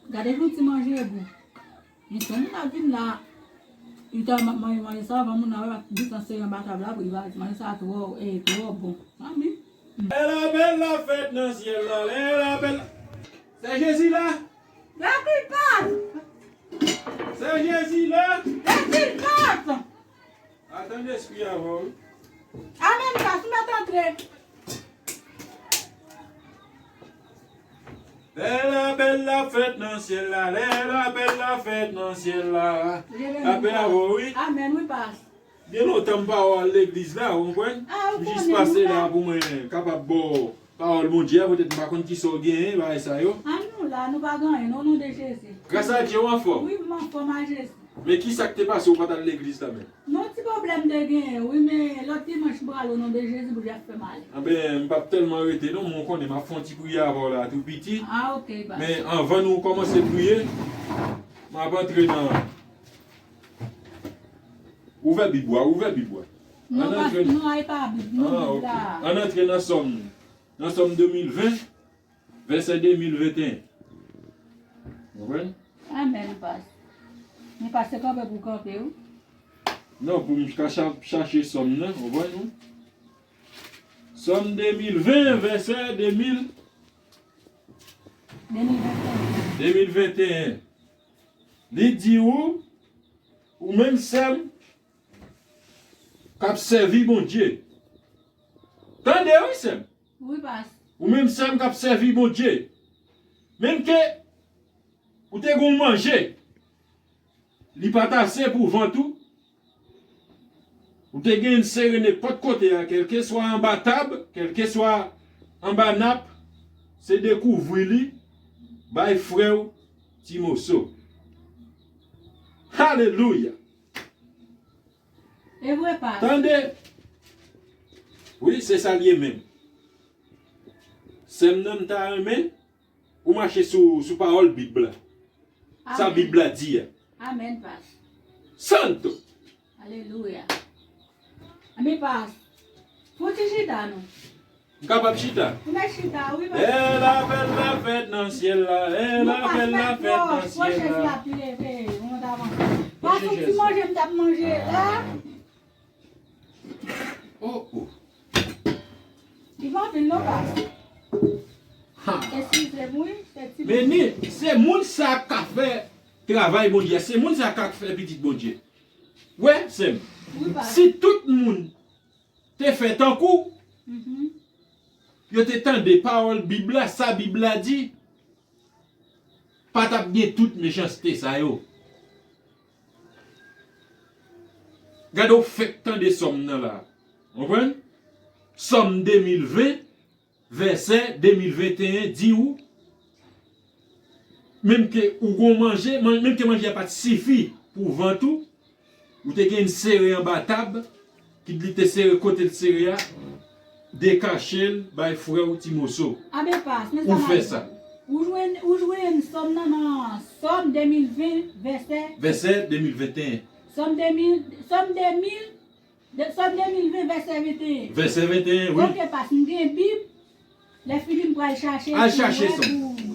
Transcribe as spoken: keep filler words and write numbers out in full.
Gade jan ti manje gou. Men si yon moun ap vin la, li ta m ap manje manje sa, avan moun nan wè m ap desann sere anba tab la pou li pa di manje sa twò, eh, twò bon. Anmwey. Lè lapèl la fèt nan syèl la, lè lapèl la. Sè Jezi la. Lè ki l pase. Sè Jezi la. Lè ki l pase. Atann Lespri a avè w, wi. Amèn, pase, mèt antre. Lè lapèl la fèt nan syèl la, lè lapèl la fèt nan syèl la. Lapèl avè w, wi. Amèn, wi, pase. Gen lontan m pa wè w al legliz la, ou konprann? Ah, ou konnen, m jis pase la pou mwen kapab ba w pawòl Bondye a, petèt m pa konn kisa w genyen, bagay sa yo. Ah, nou la, nou pa gen anyen, non, non de Jezi. Gras a Dye, w anfòm? Wi, m anfòm a Jezi. Men kisa k te pase, ou pa t al legliz la menm? Non, ti pwoblèm te genyen, wi, men lòt dimanch m pral o non de Jezi, Bondye ap fè m ale. Anben, m p ap tèlman rete non, men w konnen m ap fè yon ti priyè avè w la tou piti. Ah, ok, baz. Men anvan nou kòmanse priye, m ap antre nan, ouvè Bib ou a, ouvè Bib ou a. Non, ann antre, non, ay pa Bib, non, ah, Bib la. Ok. Ann antre nan Sòm, nan Sòm de mil ven, vèsè de mil venteyen. Konprann? Amèn, pas. Men pas se kanpe pou kanpe, wi. Non, pou m ka cha-, chache Sòm nan, konprann, wi. Sòm de mil ven, vèsè de mil, de mil venteyen. De mil venteyen. Li di ou, ou menm sè m, k ap sèvi Bondye. Tande wi, sè m. Wi, pas. Ou menm sè m k ap sèvi Bondye. Menm ke ou te gon manje, li pa t ase pou vant ou. Ou te gen sere nenpòt kote a, kèlkeswa anba tab, kèlkeswa anba nap, se dekouvri li, bay frè w ti moso. Alelouya! E vre, pas. Tande! Wi, se sa l ye menm. Sè m nan, m ta renmen ou mache sou, sou pawòl Bib la. Sa Bib la di a. Amèn, pas. Santo! Alelouya. Anben, pas. Fon ti chita, non. M kapab chita? Ou mèt chita, wi, pas. Lè lapèl la fèt nan syèl la, lè lapèl la fèt nan syèl la. Pwochen chèz la pi leve, ou mèt avanse. Pas, yon ti manje m t ap manje la. Oh, oh. Li pa anpil non, pas. Ha. Eskize m, wi, se ti. Men ni, se moun sa k ka fè travay Bondye a, se moun sa k ka fè pitit Bondye. Wè, sè m, wi, pas, si tout moun te fè tankou, mhm, yo te tande pawòl Bib la, sa Bib la di, pa t ap gen tout mechanste sa yo. Gade, w fèk tande Sòm nan la. Konprann? Sòm de mil ven, vèsè de mil venteyen di ou, menm ke ou gon manje, man-, menm ke manje a pa t sifi pou vant ou, ou te gen sere anba tab, kit li te sere kote l sere a, dekache l, bay frè w ti moso. Anben, pas, men sa m ap di. Ou fè sa. Ou jwenn, ou jwenn Sòm nan nan Sòm de mil ven, vèsè. Vèsè de mil venteyen. Sòm de mil, Sòm de mil, de, Sòm de mil ven, vèsè venteyen. Vèsè venteyen, wi. Ok, pas, m gen Bib. Lè fini, m pral chache. Al chache Sòm.